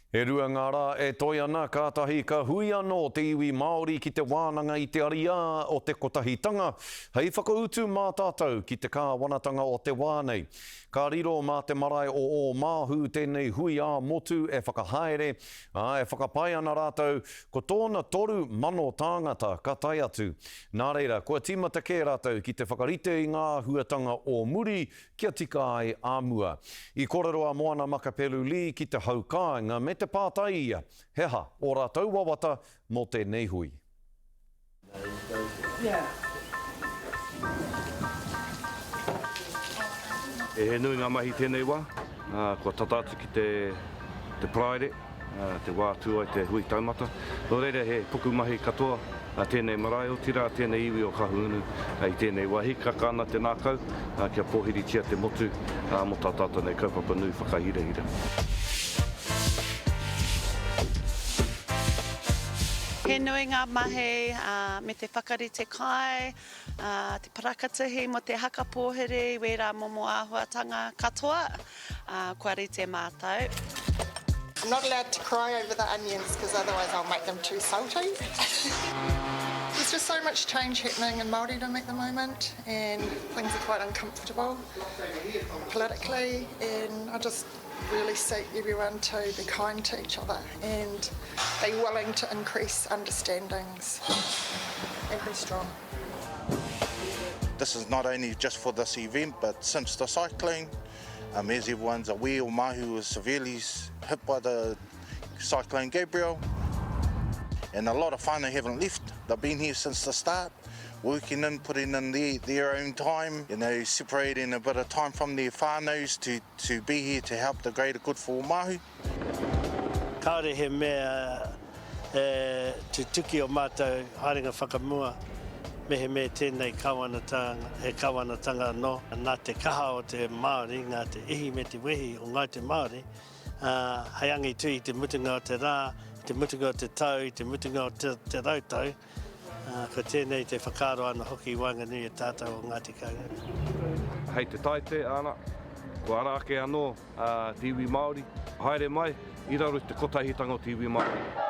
E rua ngā rā e toe ana, kātahi ka hui anō te iwi Māori ki te wānanga i te ariā o te kotahitanga hei whakautu mā tātou ki te kāwanatanga o te wā nei. Ka riro mā te marae o Ōmāhu tēnei hui ā-motu e whakahaere, ā, e whakapae ana rātou ko tōna 3,000 tāngata ka tae atu. Nā reira, kua tīmata kē rātou ki te whakarite i ngā āhuatanga o muri kia tika ai a mua. I kōrero a Moana Makapelu Lee ki te hau kāinga me te pātai ia, he aha ō rātou wawata mō tēnei hui. He nui ngā mahi i tēnei wā, kua tata atu ki te Paraire, te wā tū ai te hui taumata. Nō reira he pukumahi katoa tēnei marae, otirā tēnei iwi o Kahungunu i tēnei wā. Hīkaka ana te nākau kia pōhiritia te motu mō tā tātou nei kaupapa nui whakahirahira. He nui ngā mahi me te whakarite kai, te parakatihi mō te haka pōhiri, wērā momo āhuatanga katoa, kua rite mātou. I'm not allowed to cry over the onions because otherwise I'll make them too salty. There's just so much change happening in Māoridom at the moment and things are quite uncomfortable politically and I just really seek everyone to be kind to each other and be willing to increase understandings and be strong. This is not only just for this event but since the cyclone, um, as everyone's aware, Omahu was severely hit by the Cyclone Gabrielle and a lot of whānau haven't left. They've been here since the start, working in, putting in their, their own time, you know, separating a bit of time from their whānaus to, to be here to help the greater good for Omahu. Kāore he mea e tutuki o mātou haerenga whakamua mehemea tēnei kāwanatanga, he kāwanatanga anō. Nā te kaha o te Māori, nā te ihi me te wehi o Ngāi Te Māori, ā, hei angitu i te mutunga o te rā, i te mutunga o te tau, i te mutunga o te rautau, ā, ko tēnei te whakaaro anō hoki i waenganui i a tātou o Ngāti Kahungunu. Hei te Taite, āna, kua ara ake anō te iwi Māori, haere mai i raro i te kotahitanga o te iwi Māori.